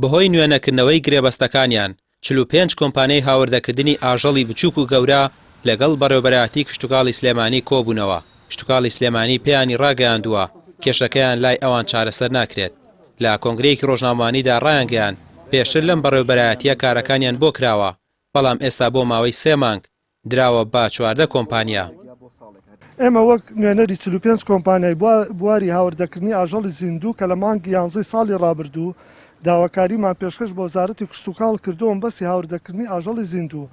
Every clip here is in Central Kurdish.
بەهۆی نوێنەکردنەوەی گرێبەستەکانیان، 45 کۆمپانیای هاوردەکردنی ئاژەڵی بچووک و گەورە لەگەڵ بەڕێوەبەرایەتی کشتوکاڵی سلێمانی کۆبوونەوە، کشتوکاڵی سلێمانی پێیانی ڕاگەیاندووە کێشەکەیان لای ئەوان چارەسەر ناکرێت. لە کۆنگرەیەکی ڕۆژنامەوانیدا ڕایانگەیاند، پێشتر لەم بەڕێوەبەرایەتییە کارەکانیان بۆ کراوە، بەڵام ئێستا بۆ ماوەی سێ مانگ دراوە بە 14 کۆمپانیا. ئێمە وەک نوێنەری 45 کۆمپانیای بواری هاوردەکردنی ئاژەڵی زیندوو کە لە مانگی یانزەی ساڵی ڕابردوو داواکاریمان پێشکەش بە وەزارەتی کشتوکاڵ کردووە مەبەستی هاوردەکردنی ئاژەڵی زیندوو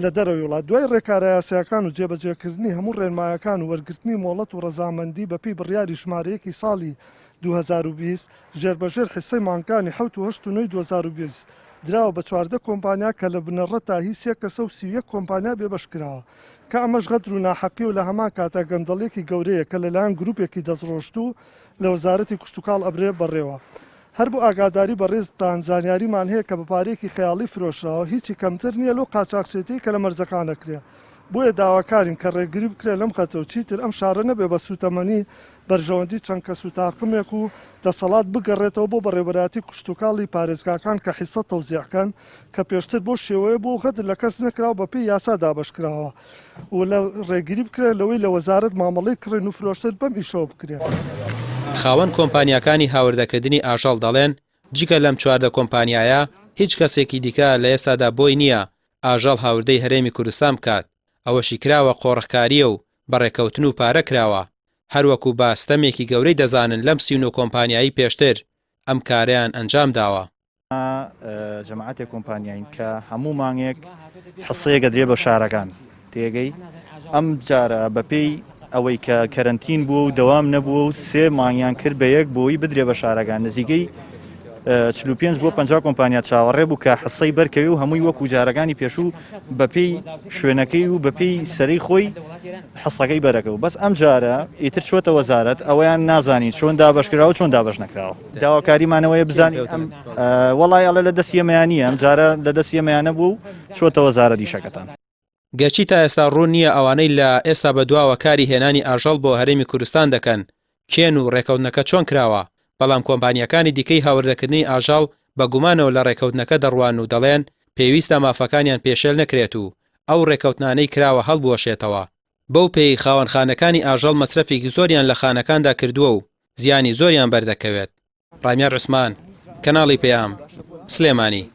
لە دەرەوەی وڵات دوای ڕێکارە یاسایەکان و جێبەجێکردنی هەموو ڕێنمایەکان و وەرگرتنی مۆڵەت و ڕەزامەندی بەپێی بڕیاری ژمارە یەکی ساڵی 2020 ژێربەژێر حیسەی مانگانی حەوت و هەشت و نۆی 2020 دراوە بە 14 کۆمپانیا کە لە بنەڕەتدا هی سێ کەسە و 31 کۆمپانیا بێبەش کراوە کە ئەمەش غەدر و ناحەقی و لە هەمان کاتا گەندەڵیەکی گەورەیە کە لەلایەن گروپێکی دەستڕۆشتوو لە وەزارەتی کشتوکاڵ ئەبرێ بەڕێوە. هەر بۆ ئاگاداری بەڕێزتان زانیاریمان هەیە کە بە پارەیەکی خەیاڵی فرۆشراوە هیچی کەمتر نییە لەو قاچاخچێتیەی کە لە مەرزەکان ئەکرێ بۆیە داواکارین کە ڕێگری بکرێ لەم خەتە و چیتر ئەم شارە نەبێ بە سوتەمەنی بەرژەوەندی چەند کەس و تاقمێک و دەسەڵات بگەڕێتەوە بۆ بەڕێوبەرایەتی کشتوکاڵی پارێزگاکان کە حیسە تەوزیع کەن کە پێشتر بەو شێوەیە بووە و غەدر لە کەس نەکراوە بەپێی یاسا دابەشکراوە و لە ڕێگری بکرێت لەوەی لە وەزارەت مامەڵەی کڕین و فرۆشتن بەم ئیشەوە بکرێت. خاوەن کۆمپانیاکانی هاوردەکردنی ئاژەڵ دەڵێن، جگە لەم 14 کۆمپانیایە هیچ کەسێکی دیکە لە ئێستادا بۆی نییە ئاژەڵ هاوردەی هەرێمی کوردستان بکات، ئەوەشی کراوە قۆرخکارییە و بە ڕێککەوتن و پارە کراوە، هەروەکو بە ستەمێکی گەورەی دەزانن لەم 39 کۆمپانیایەی پێشتر ئەم کارەیان ئەنجامداوە. جەماعەتێک کۆمپانیاین کە هەموو مانگێک حسەیەک ئەدرێ بە شارەکان تێگەی ئەم جارە بەپێی ئەوەی کە کەرەنتین بووە و دەوام نەبووە و سێ مانگیان کرد بە یەک بۆی بدرێ بە شارەکان نزیکەی 45 بۆ 50 کۆمپانیا چاوەڕێ بوو کە حسەی بەرکەوێ و هەمووی وەکو جارەکانی پێشوو بەپێی شوێنەکەی و بەپێی سەری خۆی حسەکەی بەرەکە و بەس ئەم جارە ئیتر چۆتە وەزارەت ئەوەیان نازانین چۆن دابەشکراوە چۆن دابەش نەکراوە. داواکاریمان ئەوەیە بزانین ئەم وەڵای ئەڵێ لە دەستی ئێمەیان نییە ئەم جارە لە دەستی ئێمەیانە بوو و چۆتە وەزارەت ئیشەکەتان. گەرچی تا ئێستا ڕوون نییە ئەوانەی لە ئێستا بەدواوە کاری هێنانی ئاژەڵ بۆ هەرێمی کوردستان دەکەن کێن و ڕێکەوتنەکە چۆن کراوە، بەڵام کۆمپانیاکانی دیکەی هاوردەکردنی ئاژەڵ بە گومانەوە لە ڕێکەوتنەکە دەڕوانن و دەڵێن پێویستە مافەکانیان پێشێل نەکرێت و ئەو ڕێکەوتنانەی کراوە هەڵبوەشێتەوە. بەو پێیەی خاوەن خانەکانی ئاژەڵ مەسرەفێکی زۆریان لە خانەکاندا کردووە و زیانی زۆریان بەردەکەوێت. ڕامیار عوسمان، کەناڵی پەیام، سلێمانی.